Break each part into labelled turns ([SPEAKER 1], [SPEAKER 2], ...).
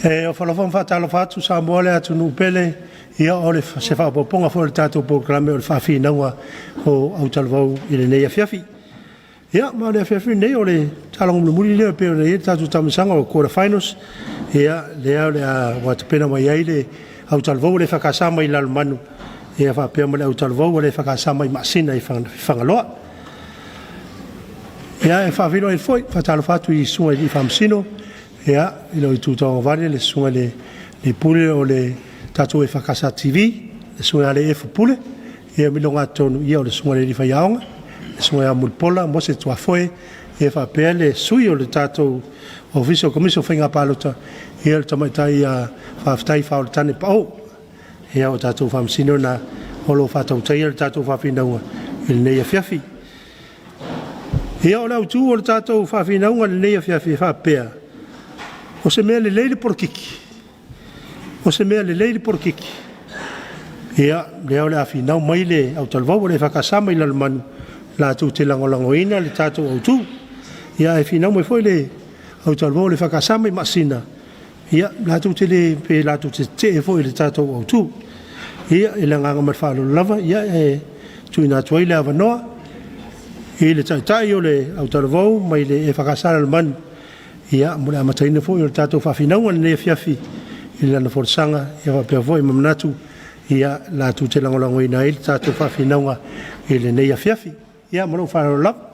[SPEAKER 1] E ofo alofa ma faatalofa atu Samoa le atunuu pele, ia o le se faaopoopoga foi o le tatou polokalame o le faafinauga o autalavou i lenei afiafi. Ia, ma o le afiafi lenei o le tataloga mulimuli lea pei ona i ai le tatou taamilosaga o quarter finals. Ia, lea o le a ua tapena mai ai le autalavou a le EFKS mai Lalomanu, ia faapea ma le autalavou a le EFKS mai Maasina i Fagaloa. Ia, e faafeiloai atu foi, faatalofa atu i Susuga i Faamasino, ia, i lou itu tauagavale le Susuga i le Pule o le tatou EFKS TV, le Susuga ia Efu Pule, ia ma le ogatotonu o le Susuga i le Alii Faiaoga, le Susuga ia Mulipola Mose Tuafoe, ia faapea le sui o le tatou Ofisa o Komisi o Faiga Palota, ia le Tamaitai ia Faafetai Faaoletane Pao. Ia o tatou Faamasino na o lo o faatautaia le tatou faafinauga i lenei afiafi. Ia, o le autu o le tatou faafinauga i lenei afiafi e faapea, o se mea lelei le polokiki, o se mea lelei le polokiki. Ia, lea o le a finau mai le autalavou a le EFKS mai Lalomanu latou te lagolagoina le tatou autu. Ia, ae finau mai foi le autalavou a le EFKS mai Maasina, ia, latou te le, pe latou te tetee foi i le tatou autu. Ia, i le agaga ma le faaaloalo lava, ia e tuuina atu ai le avanoa i le taitai o le autalavou mai le EFKS Lalomanu, ia mo le amataina foi o le tatou faafinauga i lenei afiafi i lana folasaga, ia faapea foi ma manatu ia latou te lagolagoina ai le tatou faafinauga i lenei afiafi. Ia ma lou faaaloalo lava.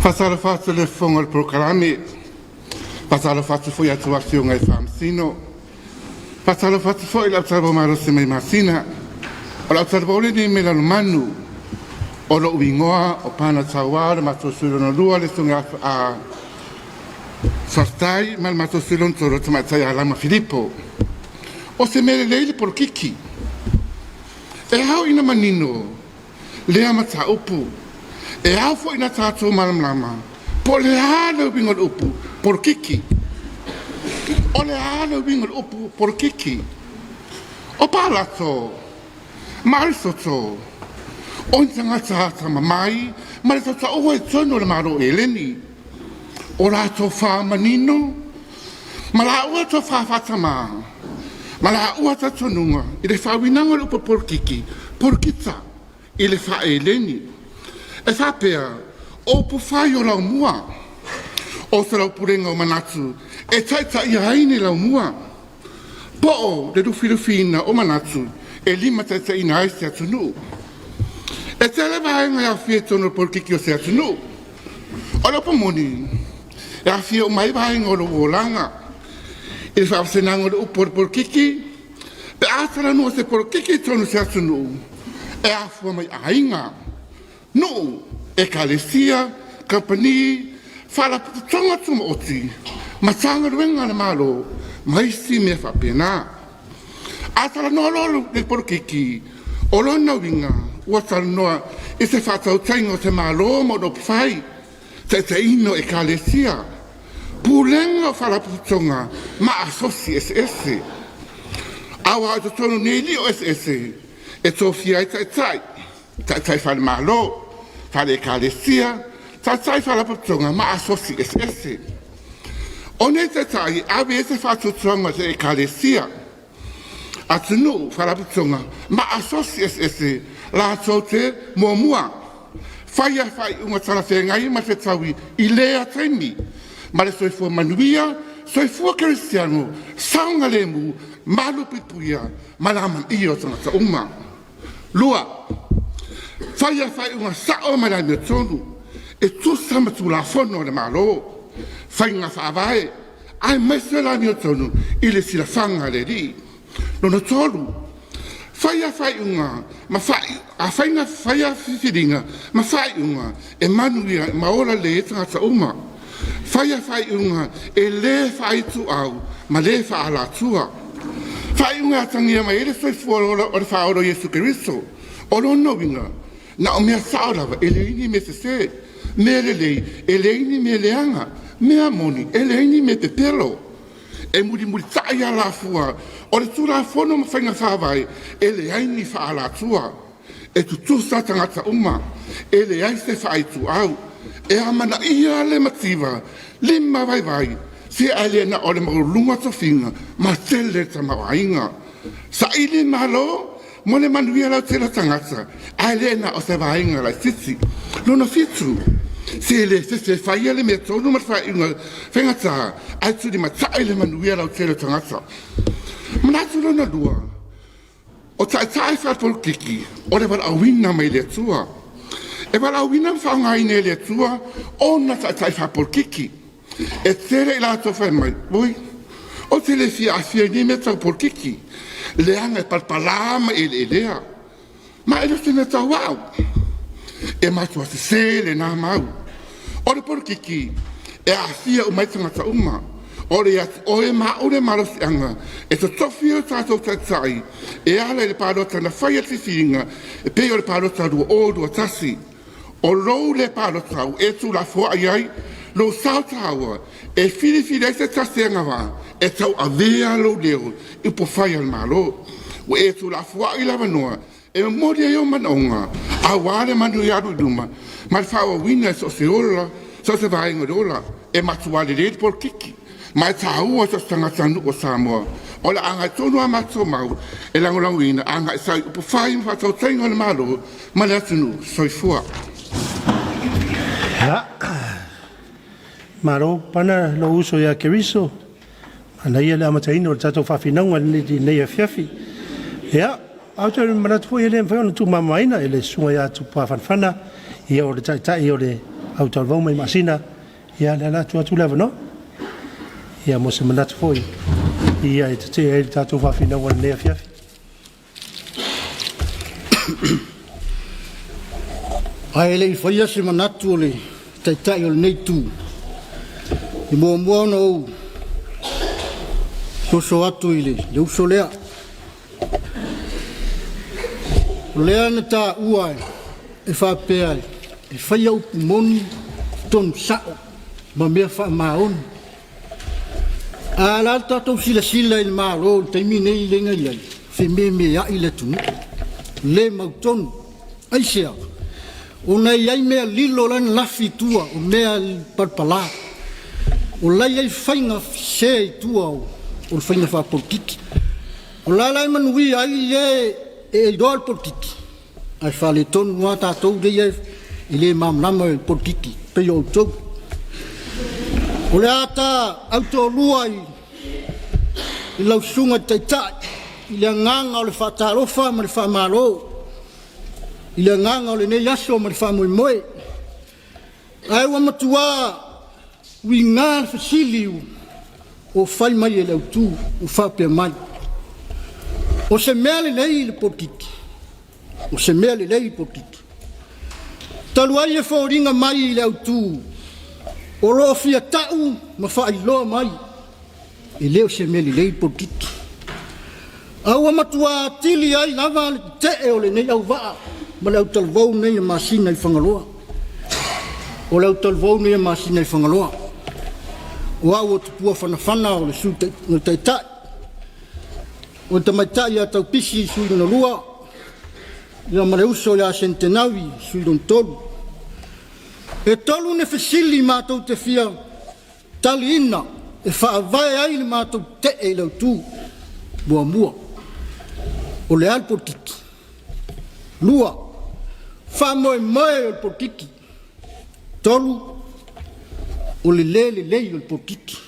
[SPEAKER 2] Faatalofa atu i le fofoga o le polokalame, faatalofa atu foi i tou afioga i Faamasino, faatalofa atu foi i le autalavou malosi mai Maasina. O le autalavou lenei mai Lalomanu, o lo'u igoa o Pana Taua o le matou Sui Lona Lua le Susuga a Faafetai ma le matou Sui Lona Tolu le Tamaitai ia Lama Filipo. O se mea lelei le polokiki, e ao ina manino lea mataupu. E ao foi ona tatou malamalama po o le a le uiga o le upu polokiki. O le a le uiga o le upu polokiki? O Palato ma Arisoto o ni tagata atamamai ma le tautaua i totonu o le Malo o Eleni. O latou faamanino ma laua tofa faatamā ma laua talitonuga i le faauigaina o le upu polokiki polokita i le faa-Eleni. E faapea, o upufai o laumua o soalaupule o manatu e taitaia ai ni laumua po o le lufilufiina o manatu e limataitaiina ai se atunuu. E tele vaega e aofia i totonu o le polokiki o se atunuu. O le upu moni, e aofia uma ai vaega o lou olaga i le faavasegaina o le upu o le polokiki pe a talanoa o se polokiki i totonu o se atunuu e afua mai aiga, nuu, ekalesia, kamupani, faalapotopotoga tumaoti, Matagaluega a le Malo ma isi mea faapena. A talanoa loa le polokiki, o lona uiga ua talanoa i se faatautaiga o se Malo ma ona upufai, taitaiina o Ekalesia, Pulega o Faalapotopotoga ma Asosi Eseese. Aua o totonu o nei lio eseese e tofia ai taitai, taitai faale-Malo, faale-Ekalesia, taitai faalapotopotoga ma asosi eseese. O nei taitai e ave i ai se faatuatuaga o se Ekalesia, atunuu, faalapotopotoga ma asosi eseese latou te muamua faia faaiuga talafeagai ma le fetaui i lea taimi ma le soifua manuia, soifua kerisiano, saogalemu, malupuipuia ma le amanaia o tagata uma. Lua, faia faaiuga sao ma le amiotonu e tusa ma Tulafono a le Malo, Faiga Faavae aemaise le amiotonu i le silafaga a le Alii. Lona tolu, faia faaiuga faia filifiliga ma faaiuga e manuia ma ola lelei ai tagata uma. Faia faaiuga e le faaituau ma le faaalatua. Faaiuga e atagia mai ai le soifua faaola o Iesu Keriso. O lona uiga na o mea sao lava e leai ni mea sese, mea lelei e leai ni mea leaga, mea moni e leai ni mea pepelo. E mulimulitai alafua o le Tulafono ma Faiga Faavae e leai ni faaalatua. E tutusa tagata uma, e leai se faaituau. E amanaia le mativa lima vaivai se ae le na o le maualuluga tofiga ma tele le tamaoaiga. Saili malo mo le manuia lautele o tagata ae le na o se vaega laitiiti. Lona fitu, se le fefe e faia le mea tonu ma le faaiuga faigata ae tulimatai le manuia lautele o tagata. Manatu lona lua, o taitai faapolokiki o le valaauina mai le Atua. E valaauina ma faaaogaina e le Atua ona taitai faapolokiki. E tele i latou fai mai, ui, ou te le fia aafia i nei mea tau polokiki, leaga e palapala ma eleelea, ma e le o se mea tau au. E matua sesē lena mau. O le polokiki e aafia uma ai tagata uma. O le ia te oe ma au le malosiaga e totofi e o tatou taitai e ala i le palota na faia le filifiliga e pei o le palota 2021. O lou le palota ua e tuulafoai ai lou sao taua e filifili ai se tasi e agavaa e tauavea lou leo i upufai a le Malo. Ua e tuulafoai le avanoa e momoli ai ou manaoga aua le manuia alu i luma ma le faaauauina i so o se ola, so o se vaega o le ola. E matua lelei le polokiki ma e taua i so o se tagatanuu o Samoa. O le a agai tonu a matou mau e lagolagoina agai sau i upufai ma faatautaiga o le Malo ma le atunuu. Soifua.
[SPEAKER 1] Ia, malo pana lou uso ia Keriso, manaia le amataina o le tatou faafinauga i lenei afiafi. Ia, ae ou te manatu foi e le mafai ona tuumamaina e le susuga ia Tupuafanafana, ia o le taitai o le autalavou mai Maasina, ia lea o le a tuu atu le avanoa. Ia mo se manatu foi ia e tetee ai le tatou faafinauga i lenei afiafi.
[SPEAKER 3] Ae le i faia se manatu o le Taitai o lenei Itu, e muamua ona ou soso atu i le uso lea. O lea na taua e faapea e faia upu moni, tonu sao ma mea faamaoni. A o le a le tatou silasila i le Malo i le taimi nei lea na i ai, fememeai le atunuu, le mautonu. Aisea? Ona e i ai mea lilo la e na lafi i tua, o mea palapala. O la e i ai faiga sese i tua o le faiga faapolokiki. O la la e manuia ai le e iloa le polokiki, ae faaletonu lava tatou lea e le malamalama i le polokiki pei o outou. O le a ta autolua i lau susuga i le Taitai i le agaga o le faatalofa ma le faamalo i le agaga o lenei aso ma le faamoemoe. Ae ua matua uiga le fesili ua fai mai e le autu ua faapea mai, o se mea lelei le polokiki, o se mea lelei le polokiki. Talu ai e foliga mai i le autu o lo o fia ta'u ma faailoa mai e le o se mea lelei le polokiki. A ua matua atili ai lava le tetee o lenei auvaa ma le autalavou nei e masina i Fagaloa. O le autalavou nei e masina i Fagaloa. O au o Tupua Fanafana o le Sui Taitai, o le tamaitai ia Taupisi Sui lona lua, ia ma le uso ia Senitenaui Sui lona tolu. E tolu ni fesili matou te fia taliina e faavae ai le matou tetee i le autu. Muamua, o le a le polokiki? Lua, faamoemoe o le polokiki. Tolu, o le lē lelei o le polokiki.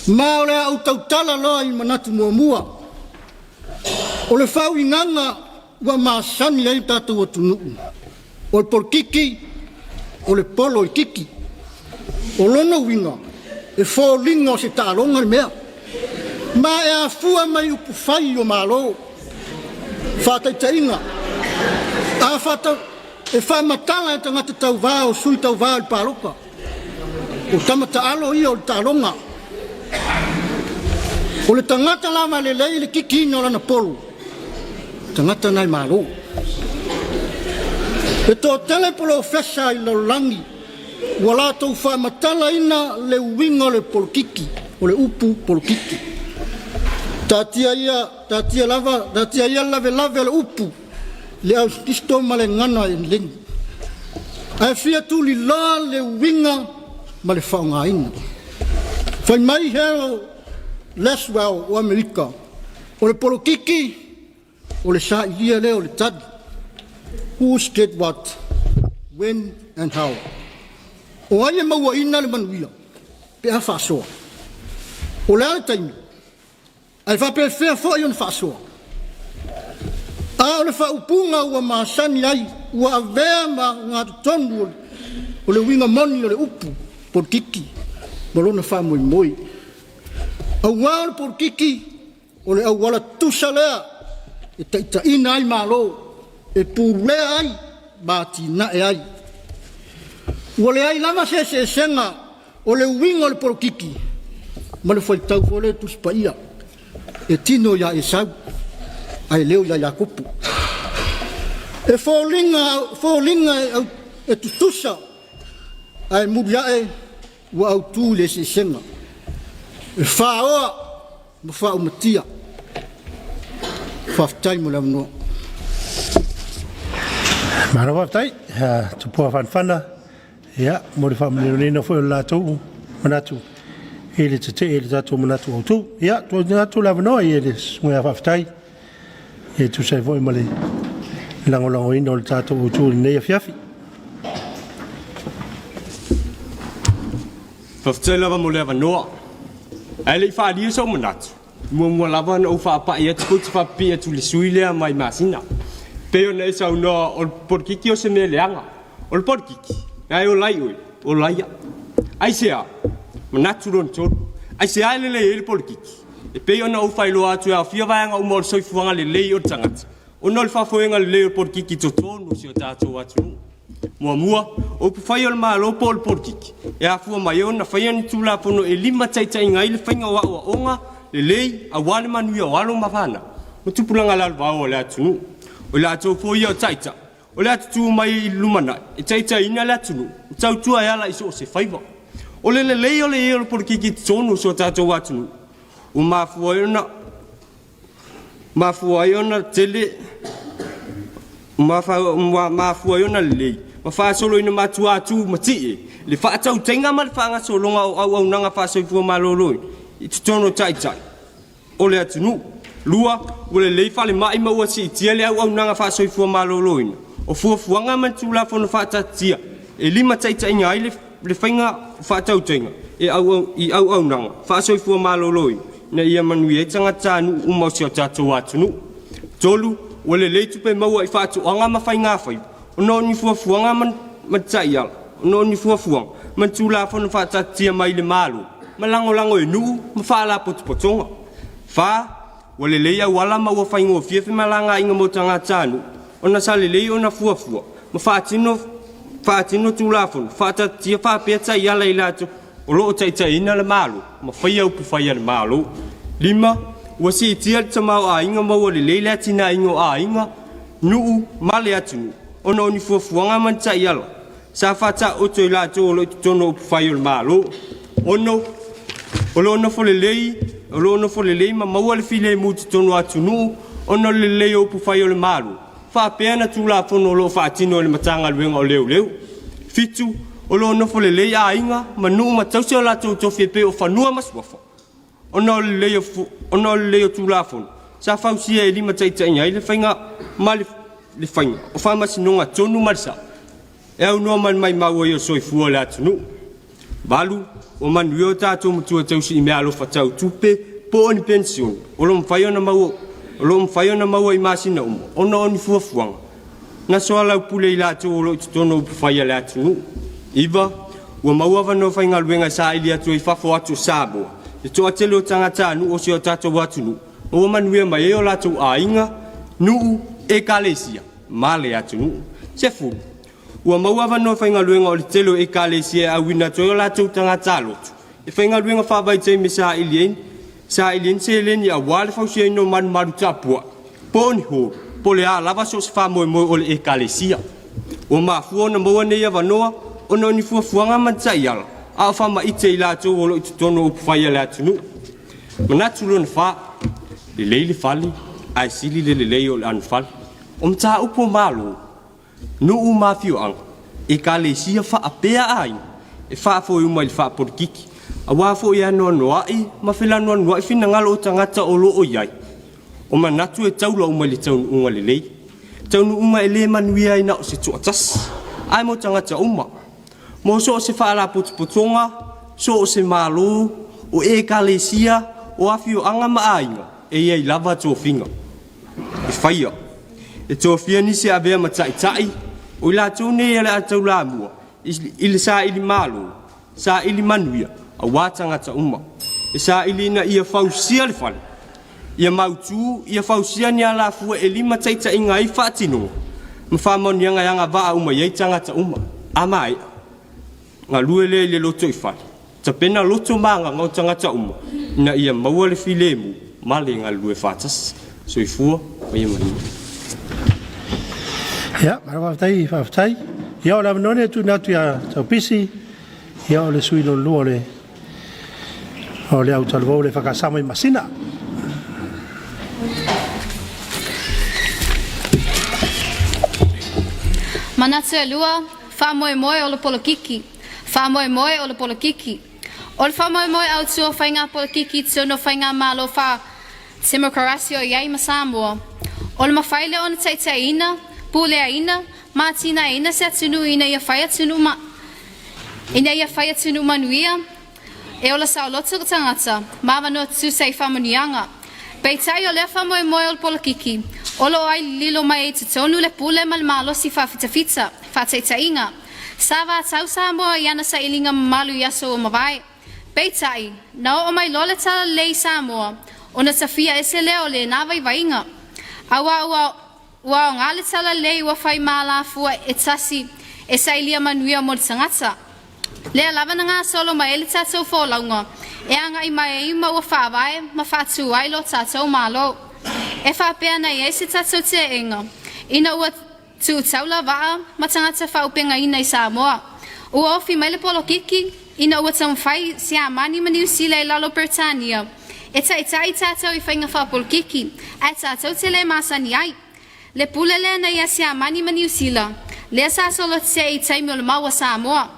[SPEAKER 3] Ma o le a ou tautala loa i manatu muamua. O le faauigaga ua masani ai le tatou atunuu, o le polokiki o le polo i kiki. O lona uiga, e foliga o se taaloga le mea, ma e afua mai upu fai o Malo. Faataitaiga, a faata, e faamatala e tagata tauvā o sui tauvā o le palota, o tama taalo ia o le taaloga. O le tagata lava e lelei le kikiina o lana polo, tagata na e malo. E toatele polofesa i le lalolagi ua latou faamatalaina le uiga o le polokiki, o le upu polokiki. Taatia ia, taatia lava, taatia ia le lavelave o le upu, le ausikisto ma le gagana e lelei. Ae fia tuliloa le uiga ma le faaaogaina. Fai mai Harold Lasswell o Amerika, o le polokiki o le sailia lea o le tali. Who's get what, when and how. O ai e mauaina le manuia pe a faasoa? O le a le taimi? Ae faapefea foi ona faasoa? A o le faaupuga ua masani ai, ua avea ma ogatotonu o le uiga moni o le upu polokiki ma lona faamoemoe. Aua o le polokiki o le auala tusa lea e taitaiina ai Malo, e pulea ai ma atinae ai. Ua leai lava se eseesega o le uiga o le polokiki ma le faitau foi lea Tusi Paia e tino ia Esau ae leo ia Iakopo. E foliga, foliga e tutusa ae muliae ua autu i le eseesega. E faoa ma faaumatia. Faafetai mo le avanoa.
[SPEAKER 1] Malo faafetai, Tupua Fanafana, ia, mo le faamaninoina foi o le latou manatu i le tetee i le tatou manatu autu. Ia, tuuina atu le avanoa i le susuga ia Faafetai e tusa ai foi ma le lagolagoina o le tatou autu i lenei afiafi.
[SPEAKER 4] Faafetai lava mo le avanoa. Ae le i faaalia sou manatu, e muamua lava ona ou faapai atu pe ou te faapipii atu i le sui lea mai Masina. E pei ona e saunoa o le polokiki o se mea leaga. O le polokiki, na e ola ai oe, ola ai au. Aisea? Manatu lona tolu. Aisea e lelei ai le polokiki? E pei ona ou faailoa atu e aofia vaega uma o le soifuaga lelei o le tagata, ona o le faafoega lelei o le polokiki i totonu o si o tatou atunuu. Muamua, o upufai o le Malo po o le polokiki, e afua mai ai ona faia ni Tulafono e limataitaiina ai le faiga o aoaoga lelei aua le manuia o alo ma fanau ma tupulaga lalovaoa o le atunuu. O i latou foi ia o taitai o le a tutū mai i le lumanai e taitaiina le atunuu ma tautua e ala i so o se faiva. O le lelei o le i ai o le polokiki i totonu o si o tatou atunuu ua mafua ai ona Mafua ai ona tele mafua ai ona lelei ma faasoloina matuatu matie le faatautaiga ma le faagasologa o auaunaga faasoifua maloloina i totonu o taitai o le atunuu. 2, Ua lelei falemai ma ua siitia le auaunaga faasoifua maloloina o fuafuaga ma ni Tulafono faataatitia e limataitaiina ai le faiga faatautaiga i auaunaga faasoifua maloloina ina ia manuia ai tagatanuu uma o si o tatou atunuu. 3, Ua lelei tupe maua i faatoaga ma faigafaiva ona o ni fuafuaga ma taiala, ona o ni fuafuaga ma ni Tulafono faataatitia mai le Malo ma lagolago e nuu ma faalapotopotoga. 4, Ua lelei auala ma ua faigofie femalagaaiga mo tagatanuu ona sa lelei ona fuafua ma faatino faatino Tulafono faataatitia faapea taiala i latou o lo o taitaiina le Malo ma faia upufai a le Malo. 5, Ua siitia le tamaoaiga ma ua lelei le atinaeina o aiga, nuu ma le atunuu ona o ni fuafuaga ma ni taiala sa faataoto e latou o lo o i totonu o upufai o le Malo. 6, O lo o nofo lelei, o lo o nofo lelei ma maua le filemu i totonu o atunuu ona o le lelei o upufai o le Malo, faapea na Tulafono o lo o faatino e le Matagaluega o Leoleo. 7, O lo o nofo lelei aiga ma nuu ma tausi o latou tofi e pei o fanua ma suafa ona o le lelei o, ona o le lelei o Tulafono sa fausia e limataitaiina ai le faiga ma le, le faiga o faamasinoga tonu ma le sao e aunoa ma le maimau ai o le soifua o le atunuu. 8, Ua manuia o tatou matua tausi i meaalofa tau tupe po o ni penisione o lo o mafai ona maua o lo o mafai ona maua i masina uma ona o ni fuafuaga na soalaupule i latou o lo o i totonu o upufai a le atunuu. 9, Ua maua avanoa faigaluega e saili atu ai i fafo atu o Samoa le toatele o tagatanuu o si o tatou atunuu ma ua manuia mai ai o latou aiga, nuu, ekalesia ma le atunuu. 10, Ua maua avanoa faigaluega o le tele o Ekalesia e auina atu ai o latou tagata lotu e faigaluega faavaitaimi e saili ai saili ai ni seleni aua le fausiaina o malumalu tapuai po o ni holo po o le a lava so o se faamoemoe o le Ekalesia. Ua mafua ona maua nei avanoa ona o ni fuafuaga ma ni taiala a o faamaite i latou o lo o i totonu o upufai a le atunuu. Manatu lona fa, lelei le fale ae sili le lelei o le anofale. O mataupu o Malo, nuu ma afioaga. Ekalesia faapea aiga e faafoe uma i le faapolokiki, aua foi e anoanoai ma felanoanoai finagalo o tagata o lo o i ai, o manatu e taula uma i le taunuuga lelei, taunuuga e le manuia ai na o se toatasi, ae mo tagata uma, mo so o se faalapotopotoga, so o se Malo, o Ekalesia, o afioaga ma aiga, e i ai lava tofiga e faia. E tofia nisi e avea ma taitai, o i latou nei o le a taulamua i le saili malo, saili manuia aua tagata uma. E saili ina ia fausia le fale, ia mautu, ia fausia ni alafua e limataitaiina ai faatinoga ma faamanuiaga e agavaa uma i ai tagata uma. A maea, galue lea i le lotoifale, tapena loto ma agaga o tagata uma ina ia maua le filemu ma le galulue faatasi. Soifua ma ia manuia.
[SPEAKER 1] Ia, malo faafetai, faafetai. Ia, o le avanoa lenei e tuuina atu ia Taupisi, ia o le sui lona lua o le o le autalavou o le EFKS mai Masina.
[SPEAKER 5] Manatu e lua, faamoemoe o le polokiki. Faamoemoe o le polokiki. O le faamoemoe autu o faiga polokiki i totonu o faigamalo faa-temokarasi o i ai ma Samoa, o le mafai lea ona taitaiina, puleaina, ma atinaeina se atunuu ina ia fai atunuu ma ina ia fai atunuu manuia, e ola saoloto tagata, ma avanoa tutusa i faamanuiaga. Peitai o lea faamoemoe o le polokiki, o lo o ai lililo mai ai i totonu le pule ma le malosi faafitafita, faataitaiga, sa vatau Samoa i ana sailiga mamalu i aso ua mavae. Peitai, na oo mai loa le talalelei i Samoa, ona tafia ese lea o lena vaivaiga. Aua ua ua aoga le talalelei ua fai ma alafua e tasi e sailia manuia mo le tagata. Lea lava na gasolo mai ai le tatou folauga e agai mai ai ma ua faavae ma faatu ai lo tatou Malo. E faapea na i ai se tatou teena ina ua tu taula vaa ma tagata faaupegaina i Samoa. Ua ofi mai le polokiki ina ua taumafai Siamani ma Niu Sila i lalo o Peretania e taitai tatou i faiga faapolokiki ae tatou te le masani ai. Le pule lea na ia Siamani ma Niu Sila, lea sa solotetee i taimi o le mau a Samoa.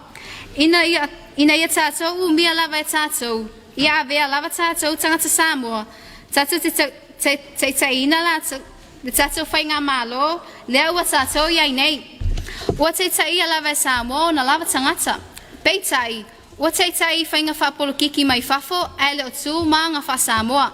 [SPEAKER 5] Ina ia, ina ia tatou umia lava e tatou, ia avea lava tatou tagata Samoa, tatou te taitaiina latou, le tatou faigamalo, lea ua tatou i ai nei. Ua taitaia lava e Samoa ona lava tagata. Peitai, ua taitai i faiga faapolokiki mai fafo ae le o tu ma aga faa-Samoa.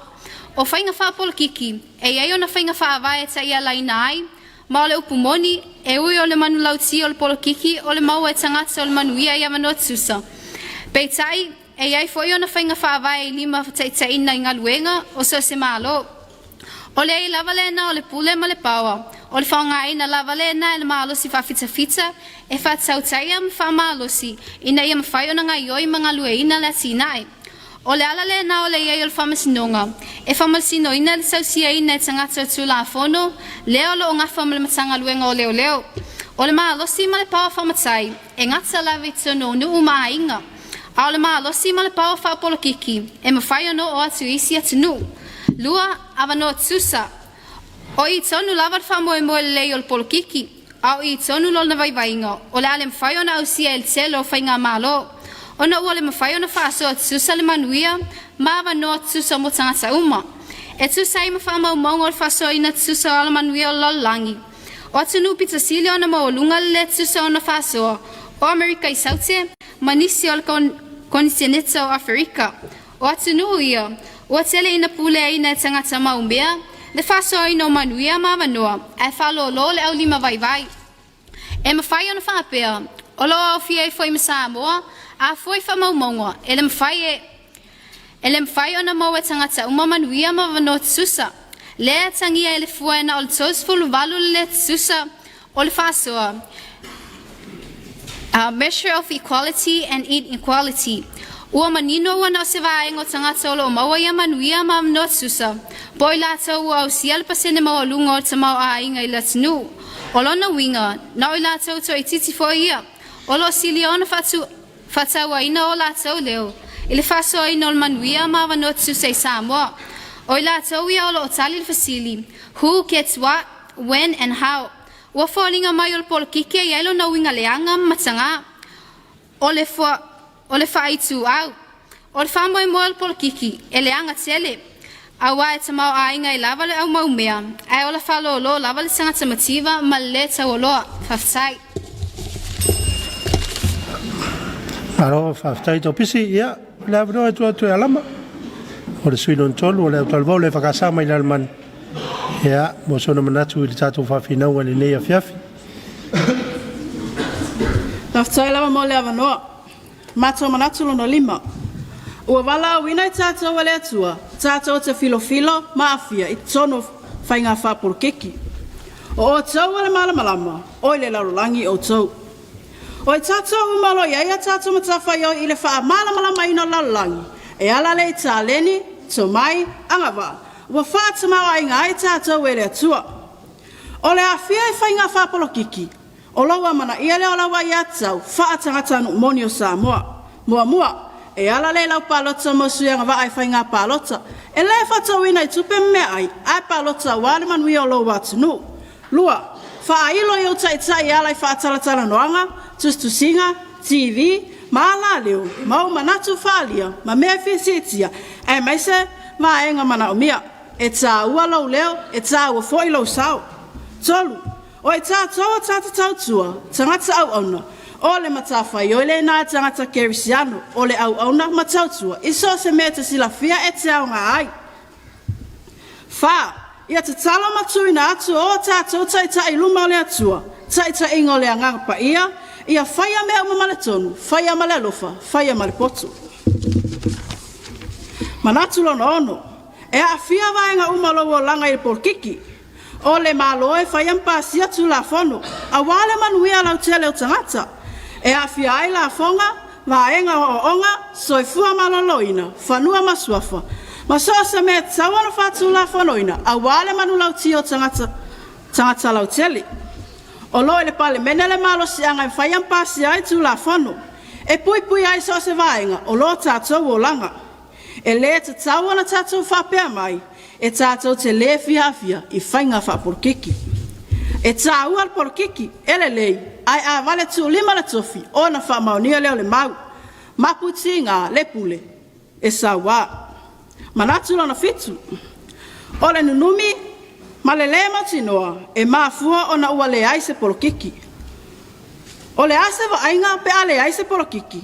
[SPEAKER 5] O faiga faapolokiki, e i ai ona faiga faavae e taialaina ai, ma o le upu moni, e ui o le manulauti o le polokiki o le maua e tagata o le manuia i avanoa tutusa. Peitai, e i ai foi ona faiga faavae i lima taitaiina i galuega o so o se Malo. O le ai lava lena o le pule ma le paoa, o le faaaogaina lava lena e le malosi faafitafita e faatautaia ma faamalosi ina ia mafai ona gaoioi ma galueaiina le atinae. O le ala lena o le i ai o le Faamasinoga e faamasinoina le tausiaina e tagata o Tulafono lea o lo o gafa ma le Matagaluega o Leoleo. O le malosi ma le paoa faamatai e gata lava i totonu o nuu ma aiga, a o le malosi ma le paoa faapolokiki e mafai ona oo atu i isi atunuu. Lua, avanoa tutusa. O i tonu lava le faamoemoe lelei o le polokiki, a o i tonu lona vaivaiga o le a le mafai ona ausia e le tele o faigamalo, ona ua le mafai ona faasoa tutusa le manuia ma avanoa tutusa mo tagata uma. E tusa ai ma faamaumauga o le faasoaina tutusa o alamanuia o le lalolagi, o atunuu pito sili ona maualuga le lē tutusa ona faasoa o Amerika i Saute ma nisi o le konitineta o Aferika. O atunuu ia, ua tele ina puleaina e tagata maumea le faasoaina o manuia ma avanoa ae faalōlō le aulima vaivai. E mafai ona faapea, o lo o aofia ai foi ma Samoa, a fua i faamaumauga, e le mafai e e le mafai ona maua e tagata uma manuia ma avanoa tutusa. Lea e atagia e le fua e na o le 38 le lē tutusa o le faasoa, a measure of equality and inequality. Ua manino ua na o se vaega o tagata o lo o maua ia manuia ma avanoa tutusa, po o i latou ua ausia le pasene maualuga o le tamaoaiga i le atunuu. O lona uiga, na o i latou toaitiiti foi ia, o lo o silia ona faatu faatauaina o latou leo i le faasoaina o le manuia ma avanoa tutusa i Samoa. O i latou ia o lo o tali le fesili, who gets what, when and how? Ua foliga mai o le polokiki e i ai lona uiga leaga ma matagā. O le fua, o le faaituau. O le faamoemoe o le polokiki, e leaga tele, auā e tamaoaiga ai lava le aumaumea, ae ola faalōlō lava le tagata mativa ma le lē taualoa. Faafetai.
[SPEAKER 1] Malo faafetai Topisi. Ia, le avanoa e tuu atu e Alama. O le sui lona tolu o le autalavou le EFKS mai le Alemani. Ia, mo sona manatu i le tatou faafinauga i lenei afiafi.
[SPEAKER 6] Faafetai lava mo le avanoa. Matou manatu lona lima. Ua valaauina i tatou e le Atua tatou te filofilo ma aafia i totonu o faiga faapolokiki. O outou o le malamalama, oi le lalolagi outou. O i tatou uma o lo o i ai a tatou matafaioi i le faamalamalamaina o le lalolagi e ala lea i taleni, tomai, agavaa, ua faatamaoaiga ai tatou e le Atua. O le aafia i faiga faapolokiki, o lou amanaia lea o lau aiatatau faatagatanuu moni o Samoa. Muamua, e ala lea i lau palota mo sui agavaa i faiga palota, e le faatauina i tupe ma meaai, ae palota aua le manuia o lou atunuu. Lua, faailo i ou taitai e ala i faatalatalanoaga, tusitusiga, TV, ma alaleo, ma ou manatu faaalia ma mea e fia siitia, aemaise vaega manaomia. E tāua lou leo, e tāua foi lou sao. Tolu, o i tātou o tagata tautua, tagata auauna, o le matafaioi lena a tagata kerisiano, o le auauna ma tautua i so o se mea e te silafia e te aoga ai. Fā, ia tatalo ma tuuina atu o tātou taitai i luma o le Atua, taitaiga o le Agaga Paia, ia faia mea uma ma le tonu, faia ma le alofa, faia ma le poto. Manatu lona ono, e aafia vaega uma o lou olaga i le polokiki. O le Malo e faia ma pasia Tulafono aua le manuia lautele o tagata, e aafia ai lafoga, vaega o aoaoga, soifua maloloina, fanua ma suafa, ma so o se mea e tatau ona faatulafonoina aua le manulauti o tagata tagata lautele. O lo o i le Palemene le malosiaga e faia ma pasia ai Tulafono e puipuia ai so o se vaega o lo tatou olaga. E lē tatau ona tatou faapea mai e tatou te lē fia aafia i faiga faapolokiki. E tāua le polokiki, e lelei, ae a vale tuulima le tofi ona faamaonia lea o le mau. Mapu tiga le pule e sauā. Manatu lona fitu, o le nunumi ma le lē mautinoa e mafua ona ua leai se polokiki. O le a se vaaiga pe a leai se polokiki?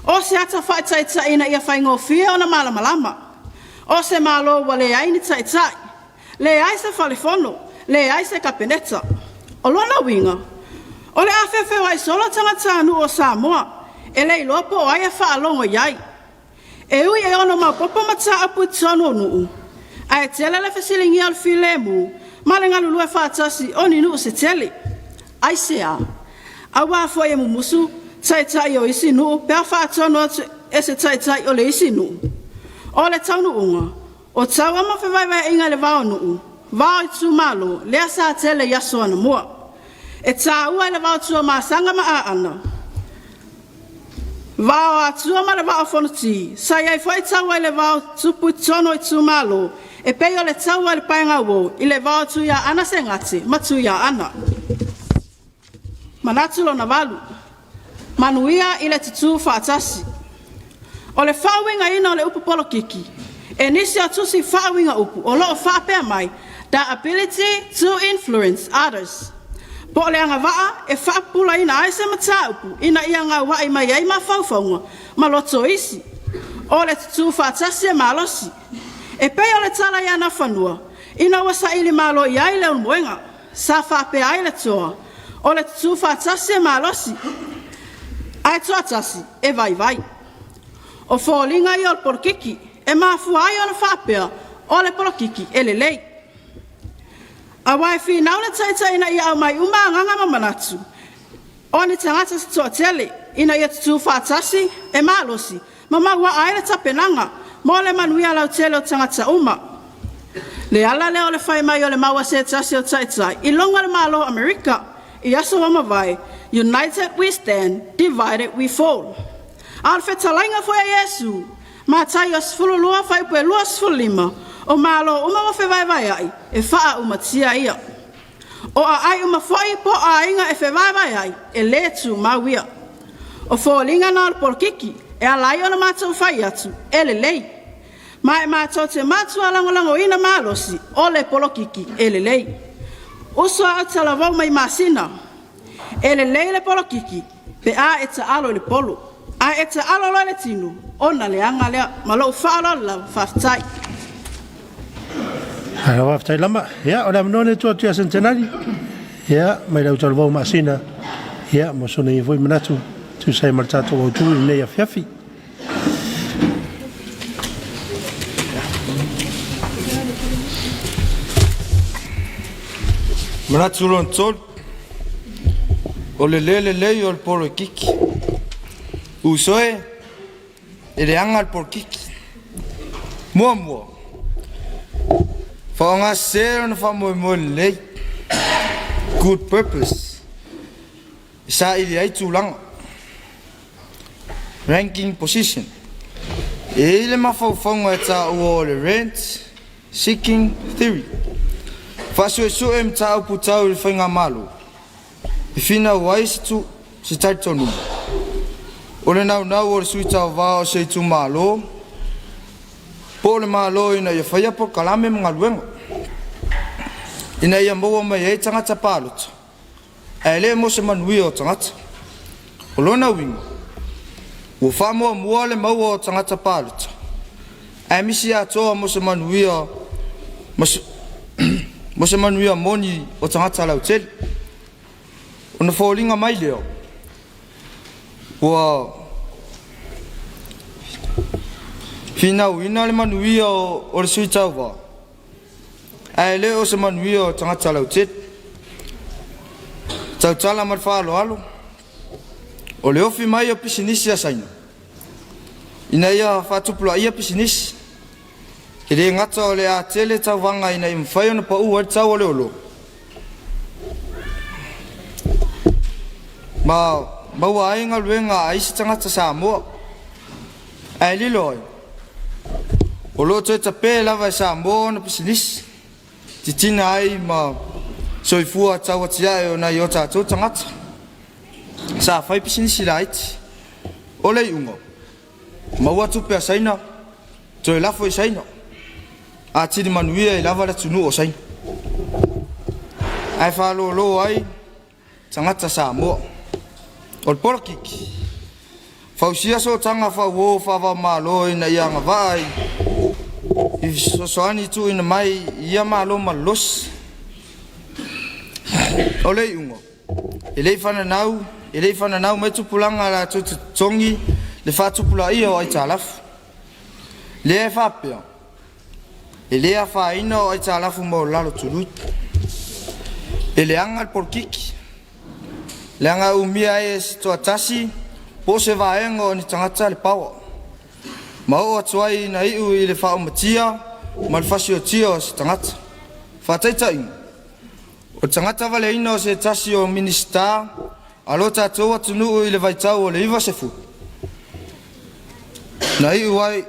[SPEAKER 6] O se ata faataita'i ina ia faigofie ona malamalama. O se Malo ua leai ni taitai, leai se fale fono, leai se Kapeneta. O lona uiga, o le a feofeoai solo tagatanuu o Samoa e le iloa po o ai e faalogo i ai. E ui e ono maopoopo mataupu i totonu o nuu, ae tele le fesiligia o le filemu ma le galulue faatasi o ni nuu se tele. Aisea? Auā foi e mumusu taitai o isi nuu pe a faatonu atu e se taitai o le isi nuu. O le taunuuga, o taua ma fevaevaeaiga i le va o nuu, va o itumalo, lea sa tele i aso anamua. E tāua i le va o Tuamasaga ma Aana, va o Atua ma le Vaa o Fonoti, sa i ai foi taua i le va o tupu i totonu o itumalo, e pei o le taua i le paega uo i le va o Tuiaana Segati ma Tuiaana. Manatu lona valu, manuia i le tutū faatasi. O le faauigaina o le upu polokiki e nisi o tusi faauiga upu o lo o faapea mai, the ability to influence others, po o le agavaa e faapupulaina ai se mataupu ina ia gauai mai ai mafaufauga ma loto o isi. O le tutū faatasi e malosi. E pei o le tala i Anafanua ina ua saili malo i ai le Ulumoega, sa faapea ai le toa, o le tutū faatasi e malosi, ae toatasi e vaivai. O foliga ia o le polokiki e mafua ai ona faapea o le polokiki e lelei. Aua e finau le taitai ina ia aumai uma agaga ma manatu o ni tagata se toatele ina ia tutū faatasi e malosi ma mauaa ai le tapenaga mo le manuia lautele o tagata uma. Le ala lea o le fai mai o le mau a se tasi o taitai i luga o le Malo o Amerika i aso ua mavae, United we stand, divided we fall. A o le fetalaiga foi a Iesu, Mataio 12 fuaiupu e 25, o Malo uma ua fevaevaea'i, e faaumatia ia. O aai uma foi po o aiga e fevaevae ai, e lē tumau ia. O foliga na o le polokiki e ala ai ona matou fai atu, e lelei. Ma e matou te matua lagolagoina malosi o le polokiki e lelei. Uso a autalavou mai Masina, e lelei le polokiki pe a e taalo i le polo, ae e taalo loa i le tino, ona leaga lea. Ma lou faaaloalo lava, faafetai.
[SPEAKER 1] Malo faafetai lama. Ia, o le avanoa lenei tuu atu ia Sentenari. Ia, mai le autalavou Masina. Ia, mo sona ia foi manatu, tusa ai ma le tatou autu i lenei afiafi.
[SPEAKER 7] Manatu lona tolu, o le le lelei o le polokiki. Uso e, e leaga le polokiki. Muamua, faaaogasese lona faamoemoe lelei, good purpose, e saili ai tulaga. Ranking position. E i ai le mafaufauga e taua o le Rent Seeking Theory. Faasuesue mataupu tau i le faigamalo e finau ai se, tu, se talitonuga. O le naunau o le sui tauva o se itumalo po o le Malo ina ia faia polokalame ma galuega ina ia maua mai ai tagata palota ae le mo se manuia o tagata. O lona uiga, ua faamuamua le maua o tagata palota ae misi atoa mo se manuia mo se manuia moni o tagata lautele. Ona foliga mai lea, ua finauina le manuia o le sui tauva, ae le o se manuia o tagata lautele. Tautala ma le faaaloalo, o le ofi mai o pisinisi a Saina, ina ia faatupulaia pisinisi, e le gata o le a tele tauvaga ina ia mafai ona pau ai le tau o le oloa, ma maua ai galuega a isi tagata Samoa. Ae lilo ai, o lo o toe tape lava e Samoa ona pisinisi, titina ai ma soifua tauatiae o nai o tatou tagata sa fai pisinisi laiti. O le iuga, maua tupe a Saina, toe lafo i Saina, atili manuia ai lava le atunuu o Saina. Ae faalolo ai tagata Samoa. O le polokiki, fausia sootaga fauo faava-o-Malo ina ia agavaa i fesoasoani tuuina mai i ia Malo malolosi. O le iuga, e le i fananau, e le i fananau mai tupulaga latou te totogi le faatupulaia o aitalafu. Lea e faapea, e le afaina o aitalafu maualalo tului. E leaga le polokiki, leaga e umia ai e se toatasi po o se vaega o ni tagata le power, ma oo atu ai ina iu i le faaumatia ma le fasiotia o se tagata. Faataitaiga, o le tagata valeina o se tasi o Minisita a lo tatou atunuu i le vaitau o le 90, na iu ai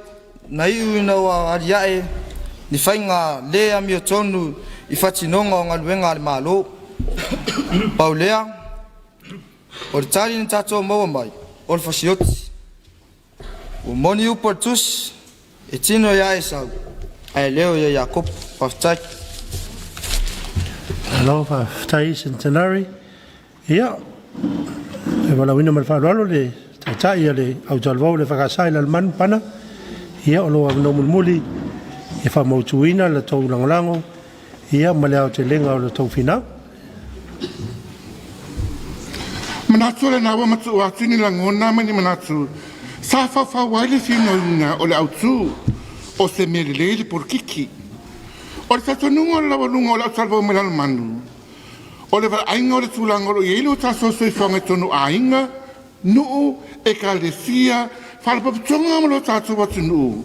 [SPEAKER 7] na iu ina ua alia'e ni faiga le amiotonu i faatinoga o galuega a le Malo. Pau lea, o le tali na tatou maua mai, o le fasioti. Ua moni upu a le tusi, e tino ia Esau, ae leo ia Iakopo. Faafetai.
[SPEAKER 1] Malo faafetai Centenary. Ia, e valaauina ma le faaaloalo le taitai a le autalavou le FKS i Lalomanu Pana. Ia, o lou avanoa mulimuli e faamautuina le tou lagolago ia ma le aotelega o le tou finau.
[SPEAKER 2] Manatu o lena ua matuu atu ni lagona ma ni manatu sa faufau ai le finauina o le autu o se mea lelei le polokiki. O le talitonuga o le laualuga o le autalavou mai Lalomanu, o le vaaiga o le tulaga o lo o i ai lo tatou soifuaga i totonu o aiga, nuu, ekalesia, faalapotopotoga ma lo tatou atunuu,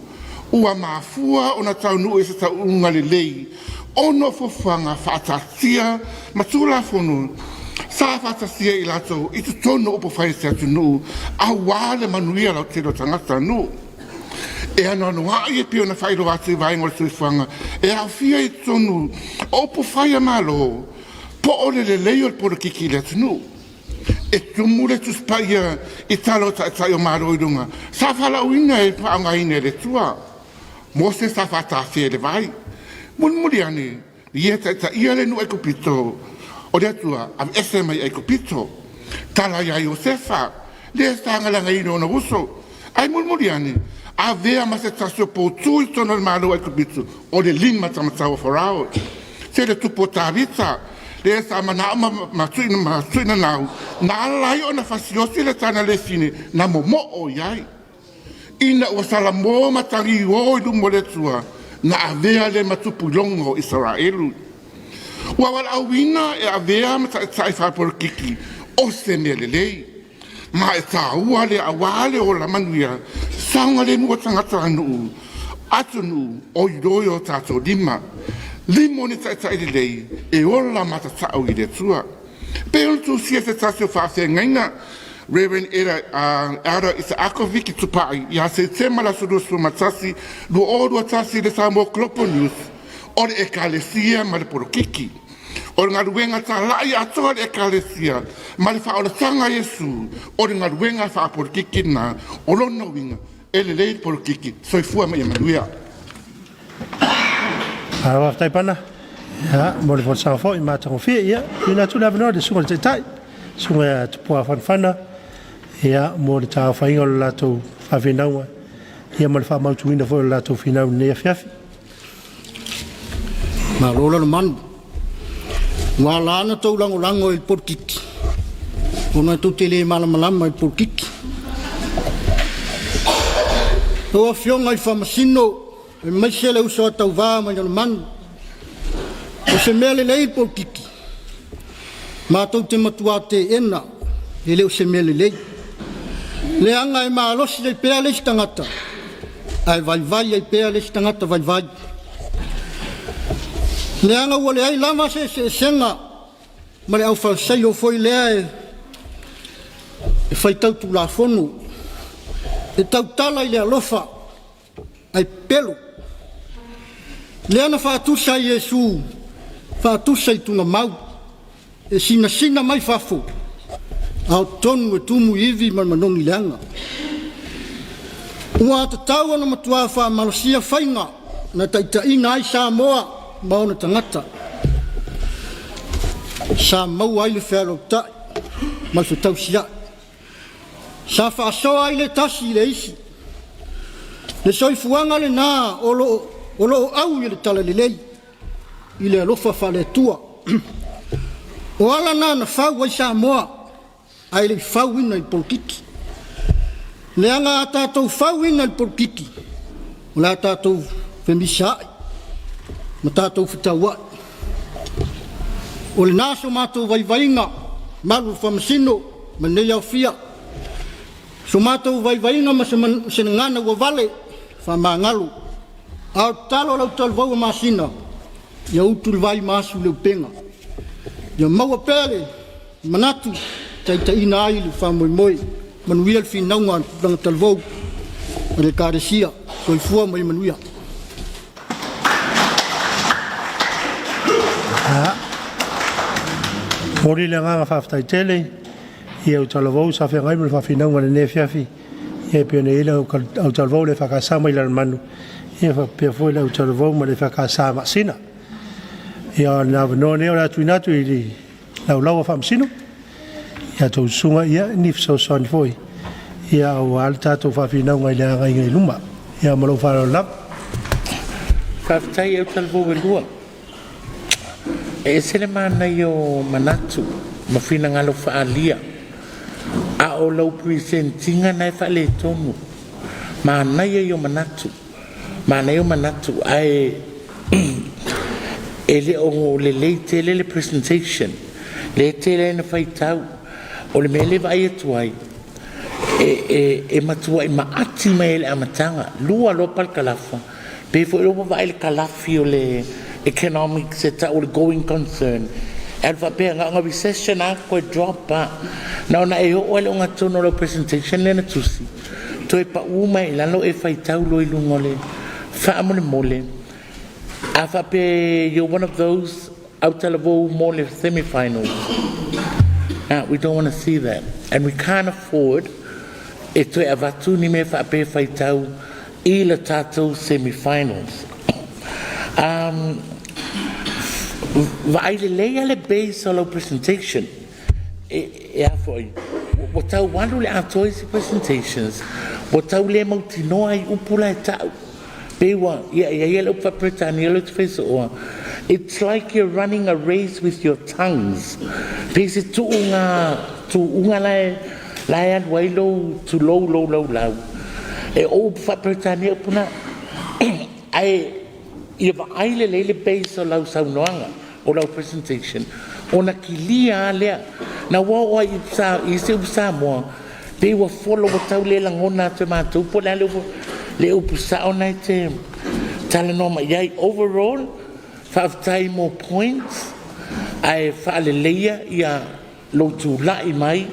[SPEAKER 2] ua mafua ona taunuu i se taunuuga lelei ona o fuafuaga faataatitia ma Tulafono sa faatasia e i latou i totonu o upufai o se atunuu aua le manuia lautele o tagatanuu. E anoanoai e pei ona faailoa atu i vaega o le soifuaga e aofia i totonu o upufai a Malo. Po o le lelei o le polokiki i le atunuu. E tumu le Tusi Paia i tala o taitai o Malo i luga, sa valaauina e faaaogaina e le Atua. Mose sa faatafea i le vai. Mulimuli ane, ia taitaia le nuu Aikupito o le Atua aveese mai Aikupito. Tala ia Iosefa, lea sa galagaina ona uso. Ae mulimuli ane, avea ma se tasi o poutu i totonu o le Malo o Aikupito o le lima taumatau o Farao. Se le tupu o Tavita, lea sa manao ma, ma, ma tuinanau, na ala ai ona fasiosi le tana lefine na momoo i ai. Ina ua salamo ma tagiō i luma o le Atua, na avea lea ma tupu i logo o Isaraelu. Ua valaauina e avea ma taitai faapolokiki o se mea lelei. Ma e tāua lea auā le ola manuia, saogalemu o tagatanuu, atunuu o iloa i o tātou lima. Lima o ni taitai lelei e ola matatau i le Atua. Pei ona tusia se tasi o faafeagaiga Rev. Elder Isaako Viki Tupai ia Setema le aso 21, 2021 i le Samoa Global News, o le Ekalesia ma le polokiki. O le galuega talai atoa a le Ekalesia ma le faaolataga a Iesu, o le galuega faapolokiki lena. O lona uiga, e lelei le polokiki. Soifua ma ia manuia.
[SPEAKER 1] Faafetai Pana ia, mo le folasaga foi matagofie. Ia, tuuina atu le avanoa i le susuga i le Taitai, susuga ia Tupua Fanafana, ia, mo le taaofaiga o le latou faafinauga, ia ma le faamautuina foi o le latou finau i lenei afiafi.
[SPEAKER 3] Malo Lalomanu. Ua ala ona tou lagolago i le polokiki ona tou te le malamalama i le polokiki. Lau Afioga i le Faamasino, aemaise le uso a tauva mai Lalomanu, o se mea lelei le polokiki, matou te matua teena e le o se mea lelei. Leaga e malosi ai pea le isi tagata, ae vaivai ai pea le isi tagata vaivai. Leaga ua leai lava se eseesega ma le aufalesaio foi lea e e faitau tulafono, e tautala i le alofa ae pepelo. Lea na faatusa ai Iesu, faatusa i tugamau e sinasina mai fafo, a o totonu e tumu i ivi ma le manogi leaga. Ua tatau ona matua faamalosia faiga na taitaiina ai Samoa ma ona tagata. Sa maua ai le fealautai ma le fetausiai. Sa faasoa ai le tasi i le isi. Le soifuaga lena o lo o lo o au i le talalelei i le alofa faale-Atua. O ala na na fau ai Samoa ae le i fauina i le polokiki. Leaga a tatou fauina i le polokiki, o le a tatou femisaai ma tatou fetauai. O lena so matou vaivaiga, malu o le Faamasino ma lenei aofia. So matou vaivaiga ma se gagana ua vale, faamagalo. A o le tatalo a lau talavou a Masina, ia utu le vai ma asu le upega. Ia maua pea le manatu e taitaiina ai le faamoemoe. Manuia le finauga a le tupulaga talavou ma le Ekalesia. Soifua ma ia manuia.
[SPEAKER 1] Momoli le agaga faafetai tele i au talavou sa feagai ma le faafinauga i lenei afiafi. Ia e pei ona i ai le au talavou le EFKS mai Lalomanu, ia faapea foi le au talavou ma le EFKS Maasina. Ia o le avanoa lenei o le a tuuina atu i le laulau a Faamasino ia tou susuga ia ni fesoasoani foi ia aua le tatou faafinauga i le agaiga i luma. Ia ma lou faaaloalo lava.
[SPEAKER 8] Faafetai au talavou e lua. E ese le manaia o manatu ma finagalo faaalia, a o lau present ina na e faaletonu. Manaia ia o manatu, manaia o manatu, ae e le o lelei tele le presentation. Lea e tele ai na faitau. O le mea lea e vaai atu ai, e, e, e matuai maati mai ai le amataga. Lua loa parakalafa, pei foi lea ua vaai le kalafi o le economics e tau o le going concern. E alu faapea, na ona recession lava toe drop lava. Na ona e oo lava i le ogatotonu o lau presentation lea na tusi, toe pau mai i lalo e faitau loa i luga o le faamolemole. A faapea you're one of those. Autalavou mo le semi-finals. We don't want to see that. And we can't afford e toe avatu ni mea faapea e faitau i le tatou semi-finals. Vaai lelei lava le base o lau presentation. E, e a foi, ua tau alu le atoa isi presentations, ua tau le mautinoa ai upu la e tau. Pei ua, ia, ia ia le upu faa-Peretania lea ou te fai sooa, it's like you're running a race with your tongues. Pei se tuuga, tuuga la e, la e alu ai lou tulou lou laulau. E o upu faa-Peretania upu na. Ae ia vaai lelei le base o lau saunoaga, o lau presentation, ona kilia lava lea. Na ua oo ai i isi upu Samoa, pei ua folo ua tau le lagona atu e matou po o le a le upu, le upu sao na e te talanoa mai i ai. Overall, faafetai mo points, ae faaleleia ia lou tulai mai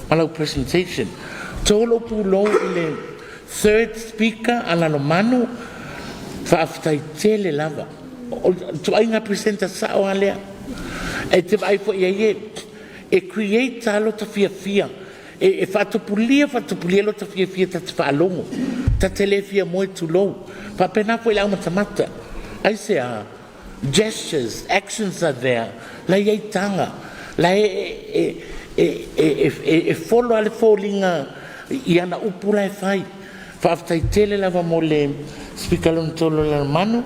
[SPEAKER 8] ma lau presentation. Tolo pulou i le third speaker a Lalomanu, faafetai tele lava. O le ituaiga presenter sao lava lea. E te vaai foi i ai e create lava lota fiafia. E faatupulia faatupulia lota fiafia ta te faalogo. Ta te le fia moe tulou. Faapena foi i le aumatamata. Aisea? Gestures, actions are there. La i ai taga. La e follow lava le foliga i ana upu la e fai. Faafetai tele lava mo le speaker lona tolu o Lalomanu.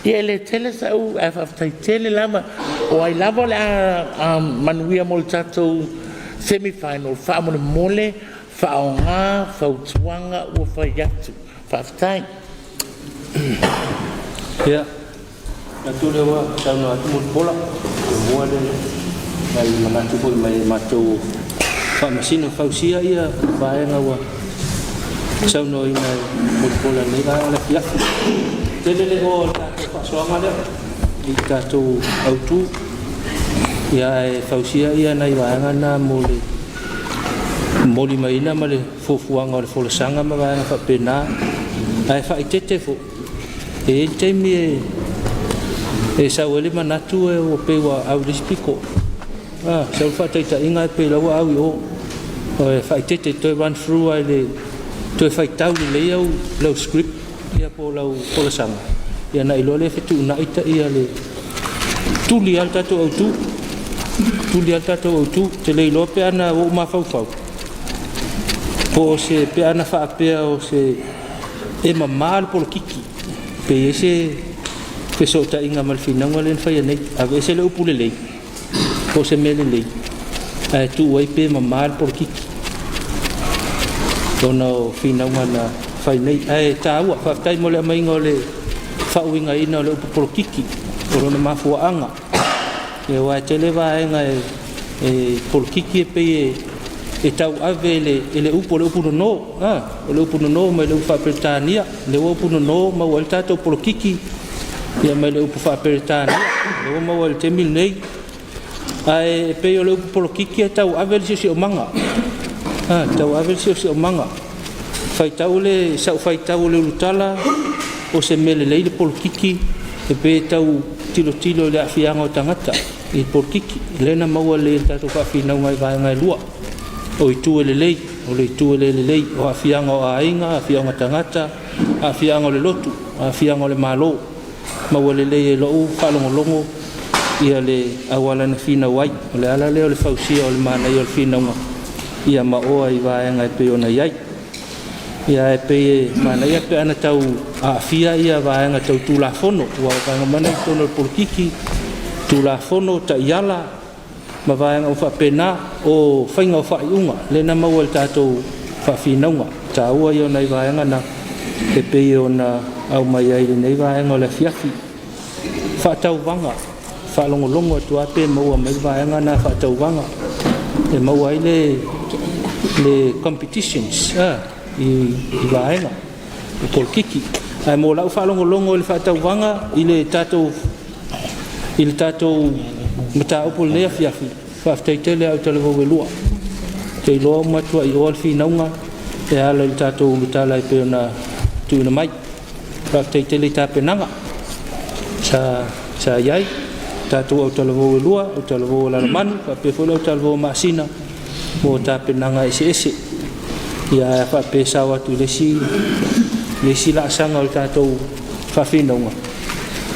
[SPEAKER 8] Ia e le tele sa'u ae faafetai tele lava. O ai lava o le a manuia mo le tatou semi-final, faamolemole faaaoga fautuaga ua fai atu. Faafetai.
[SPEAKER 9] Ia, manatu lea ua saunoa atu Mulipola, ua le nai manatu foi mai e matou Faamasino fausia ia vaega ua saunoaina e Mulipola i lenei vaega o le afiafi. Tele le oa o le tatou faasoaga lea i le tatou autu, ia ae fausia ia nai vaega na mo le molimauina ma le fuafuaga o le folasaga ma vaega faapena. Ae faaitete foi, e i ai le taimi e sau ai le manatu e ua pei ua au i le isi pito. Sau le faataitaiga e pei la ua au i o. E faaitete toe run through ai le toe faitau lelei au lau script ia po o lau folasaga ia na iloa lea fetuunai ta ia le tuli lava le tatou autu. Tuli lava le tatou autu. Te le iloa pe ana ua ou mafaufau po o se pe ana faapea o se e mamā le polokiki pe i ai se fesootaiga ma le finauga lea na faia nei. Aveese le upu lelei po o se mea lelei ae tuu ai pe mamā le polokiki ona o finauga na fai nei. Ae taua, faafetai mo le aumaiga o le faauigaina o le upu polokiki o lona mafuaaga. Ia aua e tele vaega e polokiki e pei e tauave e le upu o le upu nono, o le upu nono mai le upu faa-Peretania, lea ua upu nono maua ai le tatou polokiki ia mai le upu faa-Peretania, lea ua maua i le taimi lenei. Ae e pei o le upu polokiki e tauave le siosiomaga, tauave le siosiomaga. Faitau le sau faitau o le ulutala o se mea lelei le polokiki e pei e tau tilotilo i le aafiaga o tagata i le polokiki. Lea na maua lelei e le tatou faafinauga i vaega e lua, o itu e lelei, o le itu e le lelei, o aafiaga o aiga, aafiaga o tagata, aafiaga o le lotu, aafiaga o le Malo. Maua lelei e lou faalogologo ia le auala na finau ai. O le ala lea o le fausia o le manaia o le finauga ia maoa i vaega e pei ona i ai. Ia e pei e manaia pe ana tau aafia ia vaega tau Tulafono, aua o vaega uma na i totonu o le polokiki, Tulafono, taiala ma vaega uma faapena, o faiga o faaiuga lea na maua i le tatou faafinauga. Taua ia o nai vaega na e pei ona aumai ai i lenei vaega o le afiafi. Faatauvaga, faalogologo atu lava pe maua mai le vaega na faatauvaga e maua ai le competitions i vaega o polokiki. Ae mo lau faalogologo i le faatauvaga i le tatou mataupu o lenei afiafi, faafetai tele au talavou e lua. Te iloa uma atu ai oa le finauga e ala i le tatou ulutala e pei ona tuuina mai. Faafetai tele i tapenaga sa i ai. tatou autalavou e lua, autalavou o Lalomanu faapea foi le autalavou o Maasina mo tapenaga eseese. Ia ae a faapea e sao atu i le isi le isi laasaga o le tatou faafinauga,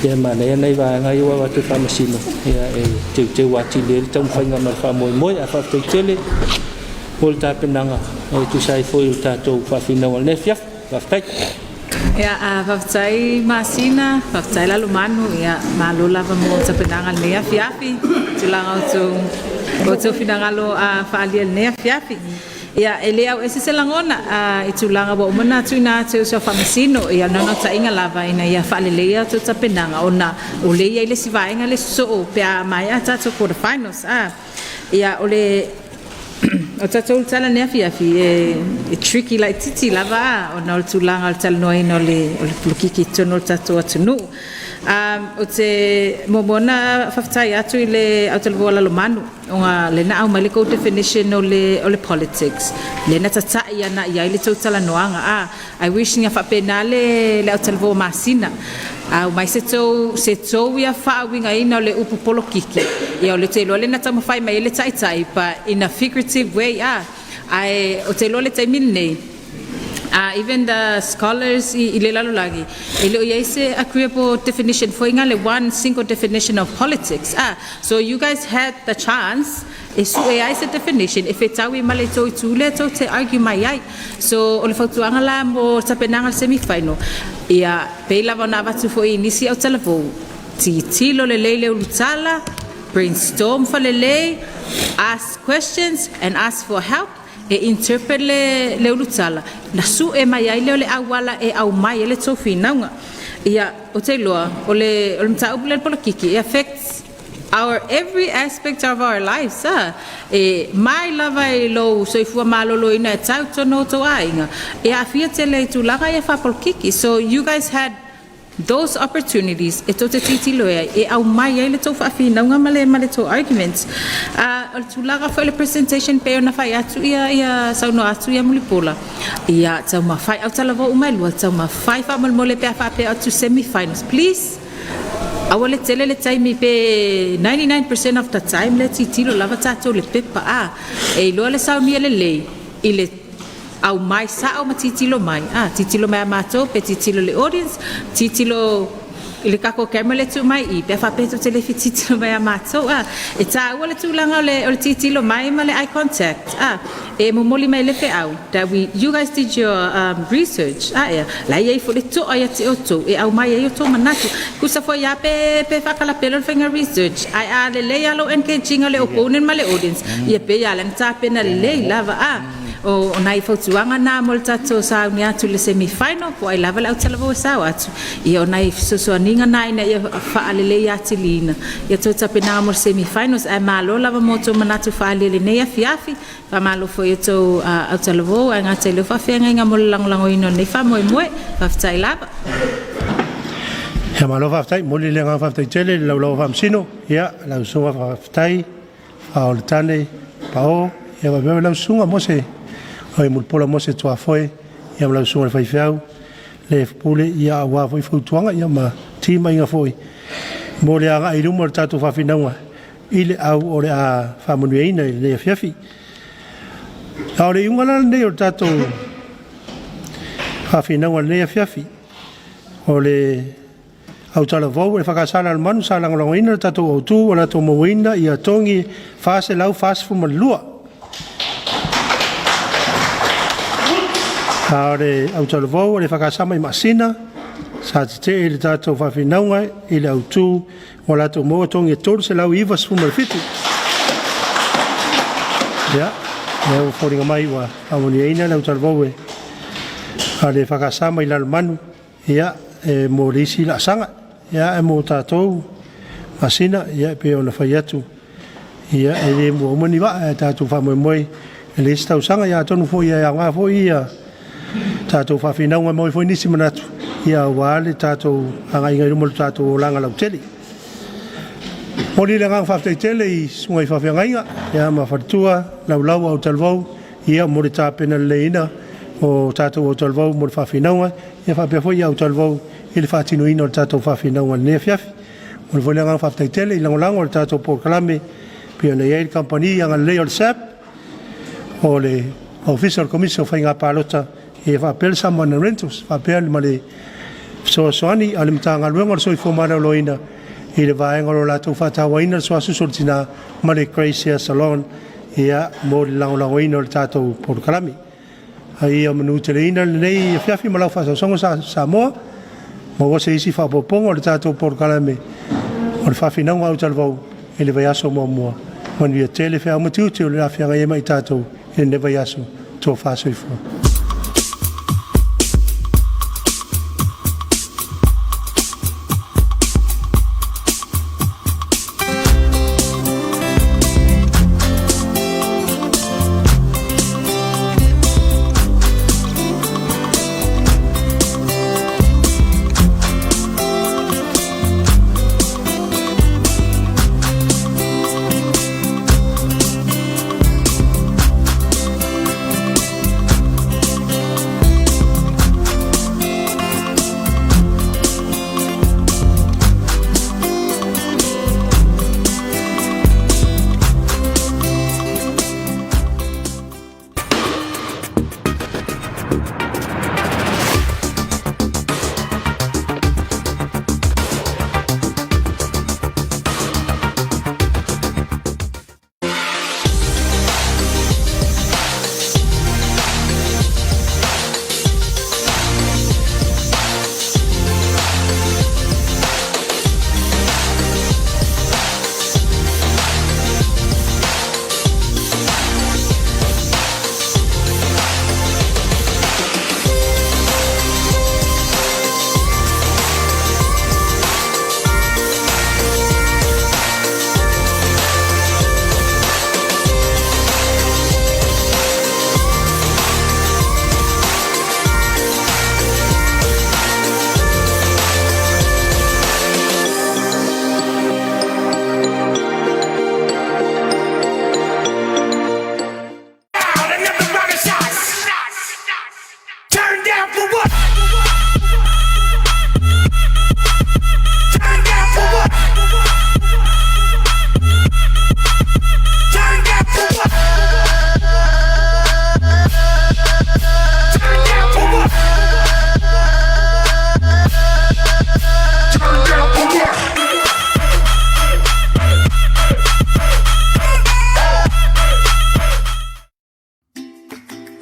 [SPEAKER 9] ia e manaia nai vaega ia ua avatu e faamasino, ia e teuteu atili ai le taumafaiga ma le faamoemoe. Ae faafetai tele mo le tapenaga e tusa ai foi o le tatou faafinauga i lenei afiafi. Faafetai.
[SPEAKER 10] Ia, faafetai Masina, faafetai Lalomanu, ia, malo lava mo tapenaga i lenei afiafi, tulaga o outou finagalo faaalia i lenei afiafi. Ia, e le auese se lagona i tulaga ua uma ona tuuina atu e uso a faamasino, ia, o le naunautaiga lava ina ia faaleleia a outou tapenaga, ona o lea e i ai le isi vaega lea e sosoo pe a maea a tatou quarter finals. Ia, o le o tatou tala i lenei afiafi, e tricky laititi lava ona o le tulaga o le talanoaina o le polokiki i totonu o le tatou atunuu. Ou te muamua ona faafetai atu i le autalavou a Lalomanu, ona lea na aumai le tou definition o le politics, lea na tatai agai i ai le tou talanoaga. I wish ina faapena le autalavou o Masina, aumai se tou ia faauigaina o le upu polokiki. Ia o lea ou te iloa lea na taumafai mai ai le taitai, but in a figurative way. Ae ou te iloa le taimi lenei, even the scholars i le lalolagi, e le o i ai se agreeable definition foi nga le one single definition of politics. So you guys had the chance e sue ai se definition e fetaui ma le tou itu lea tou te argue mai ai. So o le fautuaga la mo tapenaga le semi final, ia pei lava ona avatu foi i nisi autalavou, tilotilo lelei le ulutala, brainstorm falelei, ask questions and ask for help e interpret le ulutala na sue mai ai lea o le auala e aumai ai le tou finauga. Ia, ou te iloa o le mataupu lea le polokiki, e affects our every aspect of our lives. E mai lava i lou soifua maloloina e tau tonu o tou aiga, e aafia tele i tulaga ia faapolokiki. So you guys had those opportunities e tou te tilotilo ai e aumai ai le tou faafinauga ma le tou arguments. O le tulaga foi le presentation pe ona fai atu ia saunoa atu ia Mulipola, ia taumafai autalavou uma e lua, taumafai faamolemole pe a faapea atu semi finals, please aua le tele le taimi pe 99% of the time le tilotilo lava tatou le pepa e iloa le saunia lelei i le aumai sao ma tilotilo mai, tilotilo mai a matou pe tilotilo le audience, tilotilo i le tatou camera le tuu mai i pe a faapea tou te le tilotilo mai a matou. E taua le tulaga o le tilotilo mai ma le eye contact e momoli mai le feau that we you guys did your research. Ia la iai foi le to'a ia te outou e aumai ai o tou manatu kusa foi a pe faakalapelo le faiga research, ae a lelei a lou engaging o le opponent ma le audience, ia pe ia le na tapena lelei lava. O nai fautuaga na mo le tatou sauni atu le semi final, po ai lava le autalavou e sao atu. Ia, o nai fesoasoaniga na ina ia faalelei atiliina ia tou tapenaga mo le semi finals, ae malo lava mo tou manatu faaalia lenei afiafi. Faamalo foi i tou autalavou ae gata i leo faafeagaiga mo le lagolagoina o lenei faamoemoe. Faafetai lava.
[SPEAKER 1] Ia malo faafetai, momoli le agaga faafetai tele i le laulau faamasino, ia lau susuga faafetai Faaoletane Pao, ia faapea lau susuga Mose o Mulipola Mose Tuafoe, ia ma lau susuga le faifeau le Pule, ia aua foi fautuaga ia ma timaiga foi mo le agai i luma o le tatou faafinauga i le au o le a faamanuiaina i lenei afiafi. A o le iuga la lenei o le tatou faafinauga i lenei afiafi, o le autalavou e EFKS Lalomanu sa lagolagoina le tatou autu ua latou mauaina ia togi 442. A o le autalavou o le EFKS mai Maasina sa tetee i le tatou faafinauga i le autu ua latou maua togi e 397. Ia, lea ua foliga mai ua faamanuiaina le autalavou e a le EFKS mai Lalomanu, ia e mo le isi laasaga. Ia e mo tatou Masina, ia e pei ona fai atu, ia e le mua uma ni vaa e tatou faamoemoe i le isi tausaga. Ia atonu foi e aoga foi ia tatou faafinauga maua ai foi nisi manatu, ia aua le tatou agaiga i luma o le tatou olaga lautele. Momoli le agaga faafetai tele i susuga i faafeagaiga ia ma faletua, laulau a autalavou, ia mo le tapena leleiina o tatou autalavou mo le faafinauga, ia faapea foi ia autalavou i le faatinoina o le tatou faafinauga i lenei afiafi. Momoli foi le agaga faafetai tele i lagolago a le tatou polokalame pei ona i ai le kamupani agalelei o le SAB, o le Ofisa o le Komisi o Faiga Palota, ia faapea le Samoana Rentals, faapea ma le fesoasoani a le Matagaluega o le Soifua Maloloina i le vaega o lo o latou faatauaina le suasusu o le tina ma le Grace Hair Salon ia, mo le lagolagoina o le tatou polokalame. A ia manuteleina lenei afiafi ma lau faasaosaoga Samoa, maua se isi faaopoopoga o le tatou polokalame o le faafinauga autalavou i le vaiaso muamua. Manuia tele feau ma tiute o le a feagai ai ma i tatou i lenei vaiaso. Tofa soifua.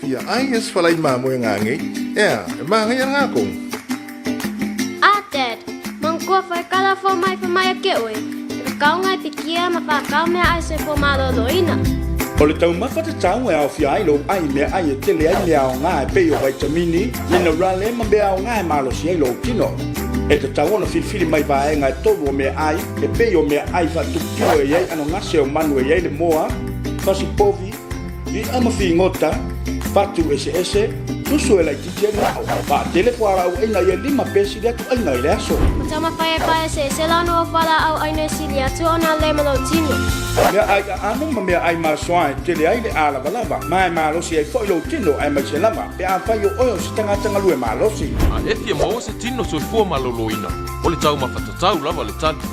[SPEAKER 2] Fia ai e sfalai mamoe ngangei. Ea, e māngai a ngākou.
[SPEAKER 11] A Dad, mangkua whai kala fo mai fa mai a ke oe. E whakaonga i te kia ma whakao mea ai soifua malōlōina.
[SPEAKER 12] O le taumafa tatau e aofia ai lou ai i meaai e tele ai mea aoga e pei o vaitamini, minerale ma mea aoga e malosi ai lou tino. E tatau ona filifili mai vaega e tolu o meaai e pei o meaai faatuputino e i ai ʻano gase o manu e i ai le moa, fasi povi, Iʻa ma figota, fatu eseese, susu e laitiiti ai manaʻo. Paʻatele fualaau ʻaina ia lima pe sili atu ʻaina i le aso.
[SPEAKER 11] O taumafai e pae eseese la no o fualaau ʻaina e sili atu ona le ma lou tino.
[SPEAKER 12] Meaʻai ʻaʻano ma meaʻai masoa e tele ai le ʻālavalava, ma e malosi ai foʻi lou tino aemaise lava pe afai o ʻoe o se tagata galue malosi.
[SPEAKER 13] A e fia maua se tino soifua maloloina, o le taumafa tatau lava le tali.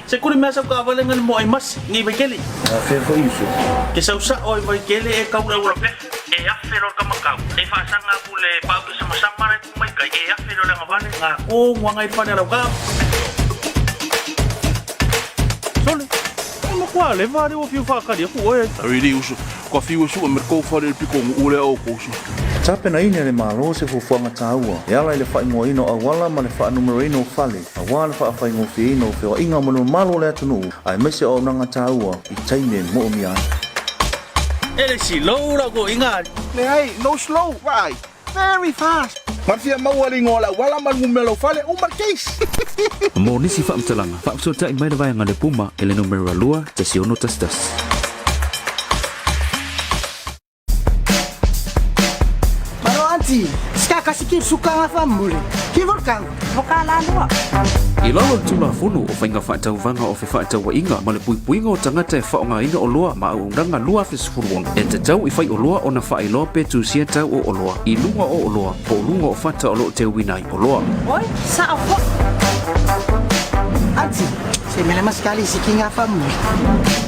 [SPEAKER 14] Se kuri mea sau kaavale nga le mo ai masi ngi Vaikele.
[SPEAKER 15] A fea foi uso.
[SPEAKER 14] Ke sau sa'o ai Vaikele e kau le aula pea. E afe lo le kamakau. E faasanga aku le pau ke samasama le tu mai kai. E afe lo le agavale nga ko ngua ngai fale lau ka. Sole, e makua le va le ua fiu faakali aku oe.
[SPEAKER 16] Really uso. Kua whiu e sua me kou whare le piko ngu ule o kou sua.
[SPEAKER 15] Tapenaina e le Malo se fuafuaga taua e ala i le faaigoaina o auala ma le faanumeroina o fale aua le faafaigofieina o feoaiga mo le mamalu o le atunuu aemaise o auaunaga taua i taimi e moomia ai.
[SPEAKER 14] E le slow lau toeaiga.
[SPEAKER 12] Leai, no slow, vaai. Very fast. Ma fia maua le igoa o le auala ma le numera o fale, uma le case.
[SPEAKER 17] Mo nisi faamatalaga, faafesootai mai le vaega le Puma i le numera 2 1 6 1.
[SPEAKER 18] Malo Aunty, ska kasi ki suka nga fa mule. Ki volkang.
[SPEAKER 19] Voka la lua.
[SPEAKER 17] I lalo o le Tulafono o Faiga Faatauvaga o Fefaatauaiga ma le Puipuiga o Tagata e Faaaogaina Oloa ma Auaunaga 2016, e tatau i faioloa ona faailoa pe tusia tau o oloa i luga o oloa po o luga o fata o lo o teuina ai oloa.
[SPEAKER 19] Oi, sa'o fo'i.
[SPEAKER 18] Aunty, se mele maskali siki nga fa mule.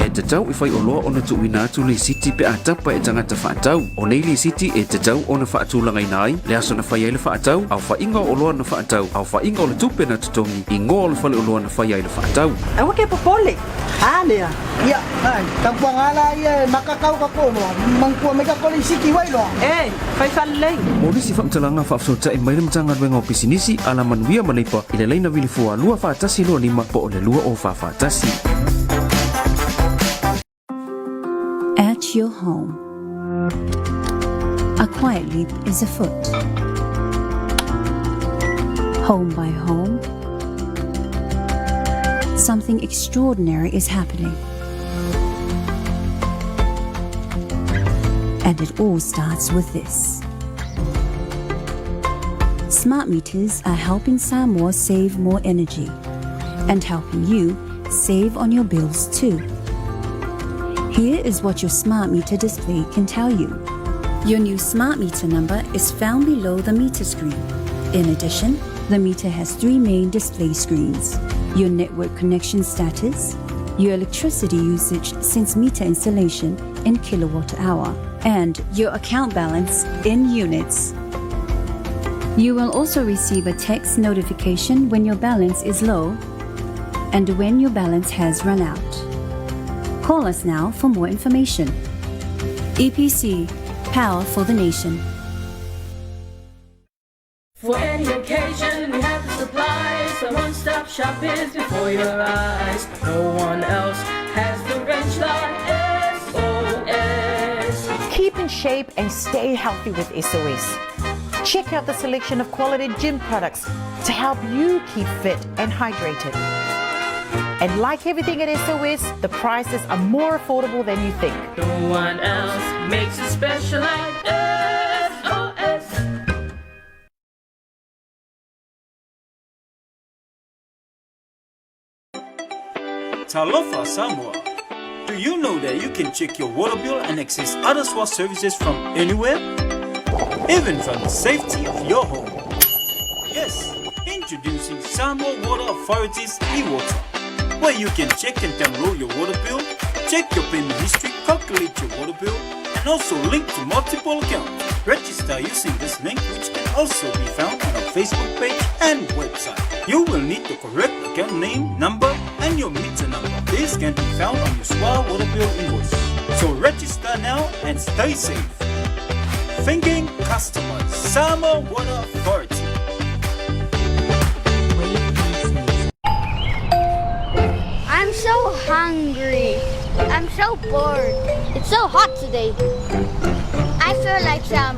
[SPEAKER 17] E tatau i faioloa ona tuuina atu lisiti pe a tapa e tagata faatau. O nei lisiti e tatau ona faatulagaina ai le aso na fai ai le faatau, aofaiga o oloa na faatau, aofaiga o le tupe na totogi, igoa o le faleoloa na fai ai le faatau.
[SPEAKER 19] Aua ke popole.
[SPEAKER 18] A lea, ia, ai, tapuaga la ia e makakau ka koloa, mangkua mai ka kole siki wai loa.
[SPEAKER 19] E, fai falelei.
[SPEAKER 17] Mo nisi faamatalaga faafesootai mai le Matagaluega o Pisinisi, Alamanuia ma Leipa i le laina vilifua 2 4 1 2 5 po o le 2 0 4 1.
[SPEAKER 20] At your home, a quiet leap is afoot. Home by home, something extraordinary is happening. And it all starts with this. Smart meters are helping Samoa save more energy and helping you save on your bills too. Here is what your smart meter display can tell you. Your new smart meter number is found below the meter screen. In addition, the meter has three main display screens: your network connection status, your electricity usage since meter installation in kilowatt hour, and your account balance in units. You will also receive a text notification when your balance is low and when your balance has run out. Call us now for more information. EPC, power for the nation.
[SPEAKER 21] For any occasion, we have the supplies. The one-stop shop is before your eyes. No one else has the range like SOS.
[SPEAKER 22] Keep in shape and stay healthy with SOS. Check out the selection of quality gym products to help you keep fit and hydrated. And like everything at SOS, the prices are more affordable than you think.
[SPEAKER 21] No one else makes it special like SOS.
[SPEAKER 23] Talofa Samoa. Do you know that you can check your water bill and access other SWA services from anywhere? Even from the safety of your home. Yes, introducing Samoa Water Authority's eWater, where you can check and download your water bill, check your payment history, calculate your water bill, and also link to multiple accounts. Register using this link, which can also be found on our Facebook page and website. You will need the correct account name, number, and your meter number. This can be found on your SWA water bill invoice. So register now and stay safe. Thinking customers, Samoa Water Authority.
[SPEAKER 11] I'm so hungry. I'm so bored. It's so hot today. I feel like some.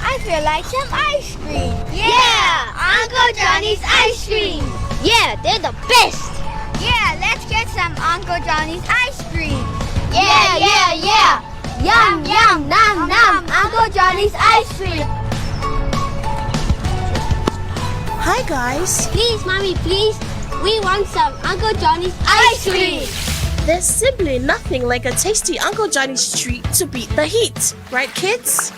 [SPEAKER 11] I feel like some ice cream. Yeah! Uncle Johnny's ice cream. Yeah, they're the best. Yeah, let's get some Uncle Johnny's ice cream. Yeah, yeah, yeah. Yum, yum, nom, nom. Uncle Johnny's ice cream.
[SPEAKER 24] Hi, guys.
[SPEAKER 11] Please, mommy, please. We want some Uncle Johnny's ice cream.
[SPEAKER 24] There's simply nothing like a tasty Uncle Johnny's treat to beat the heat, right, kids?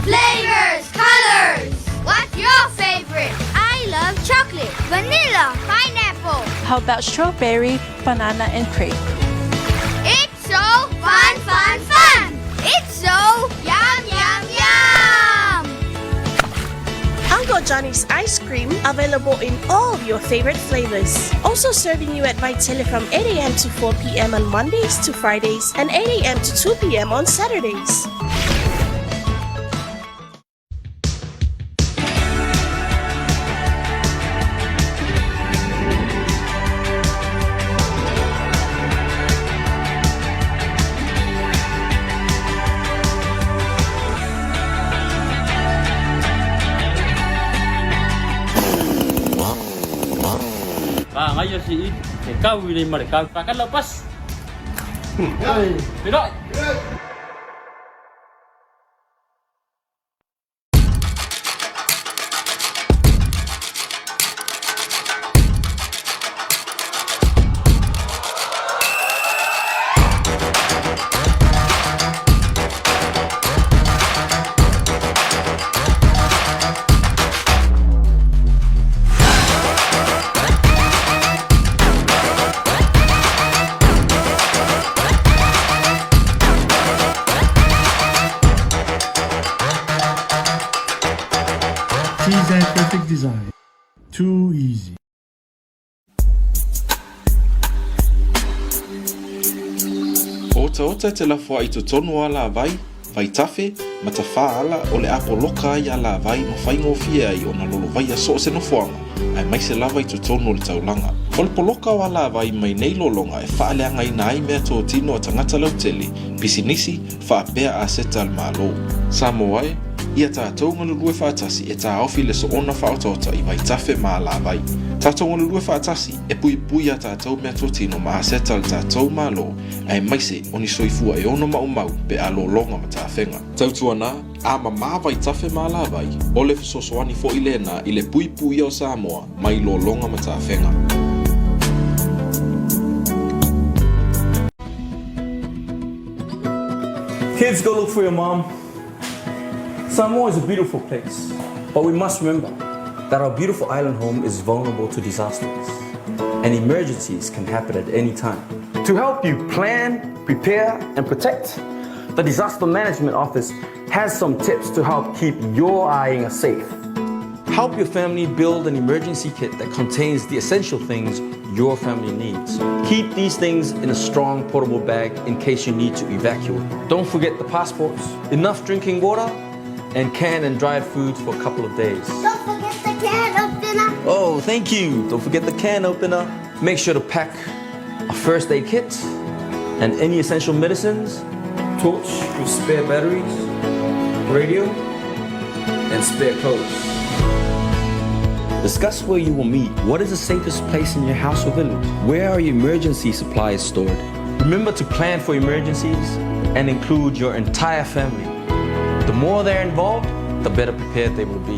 [SPEAKER 11] Flavors, colors. What's your favorite? I love chocolate, vanilla, pineapple.
[SPEAKER 25] How about strawberry, banana, and grape?
[SPEAKER 11] It's so fun, fun, fun. It's so yum, yum, yum.
[SPEAKER 24] Uncle Johnny's ice cream available in all your favorite flavors. Also serving you at Vaitele from 8 a.m. to 4 p.m. on Mondays to Fridays and 8 a.m. to 2 p.m. on Saturdays.
[SPEAKER 26] Magaia si i e kau i nei mare kau. Pakala pas. Piroi.
[SPEAKER 1] TZ Graphic Design. Too easy.
[SPEAKER 3] Otaota te lafoai i totonu o alavai, vaitafe, matawhā ala o le apoloka ai alavai ma faigofie ai ona lolovaia so o se nofoaga, aemaise lava i totonu o le taulaga. O le poloka o alavai mai nei lologa e faaleagaina ai meatotino a tagata lautele, pisinisi, faapea aseta a le Malo. Samoa e, ia tatou galulue faatasi e taofi le soona faaotaota i vaitafe ma alavai. Tatou galulue faatasi e puipui iā tatou meatotino ma aseta a le tatou Malo aemaise o ni soifua e ono maumau pe a lologa ma tafega. Tautuana, a mamā vaitafe ma alavai, o le fesoasoani foi lena i le puipuia o Samoa mai lologa ma tafega.
[SPEAKER 4] Kids, go look for your mom. Samoa is a beautiful place, but we must remember that our beautiful island home is vulnerable to disasters, and emergencies can happen at any time.
[SPEAKER 5] To help you plan, prepare, and protect, the Disaster Management Office has some tips to help keep your eyeing safe.
[SPEAKER 4] Help your family build an emergency kit that contains the essential things your family needs. Keep these things in a strong portable bag in case you need to evacuate. Don't forget the passports, enough drinking water, and canned and dried foods for a couple of days.
[SPEAKER 11] Don't forget the can opener.
[SPEAKER 4] Oh, thank you. Don't forget the can opener. Make sure to pack a first aid kit and any essential medicines, torch with spare batteries, radio, and spare clothes.
[SPEAKER 5] Discuss where you will meet. What is the safest place in your house or village? Where are your emergency supplies stored?
[SPEAKER 4] Remember to plan for emergencies and include your entire family. The more they're involved, the better prepared they will be.